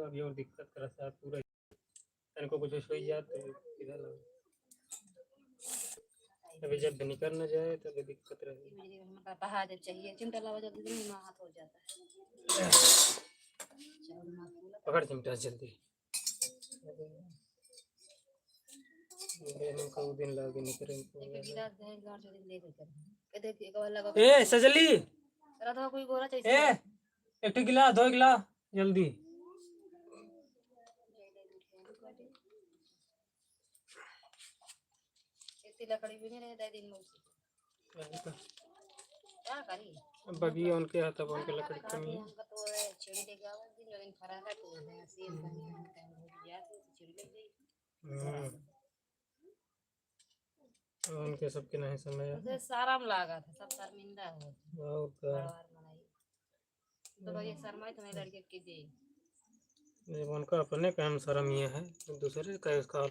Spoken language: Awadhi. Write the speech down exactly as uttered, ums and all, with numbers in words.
अभी और दिक्कत करत है पूरा। तनको कुछ होई जात तो किधर लाओ। अभी जब निकल न जाए तब दिक्कत रहे। बहा जब चाहिए, चिमटा लावा जल्दी, जल्दी, हाथ हो जाता है। पकड़ चिमटा जल्दी। ये हमको वो दिन लागे निकले को। एक गिलास दे, एक गिलास जल्दी ले लेकर। ए, देख, एक बार लगा। ए, सजली। राधा कोई गोरा चाहिए। ए, एक ठो गिलास, दो गिलास, जल्दी। इतनी लकड़ी भी नहीं रहे, दे दिन में। क्या करी? अब बगिया उनके हाथ, अब उनके लकड़ी कमी है। उनका तो है, छेड़ी लेके आवा, दिन जो दिन फरा है, तो है, सेब कहीं है, कहीं भूल गया, तो छेड़ी ले गई। हम्म। उनके सबके नहीं समय है। उसे शर्म लागा था, सब शर्मिंदा हो। और का? परिवार बनाई। तो भाई, शर्माई तो नहीं लड़के के दे। ये उनका अपने काम शर्म ये है, दूसरे का इसका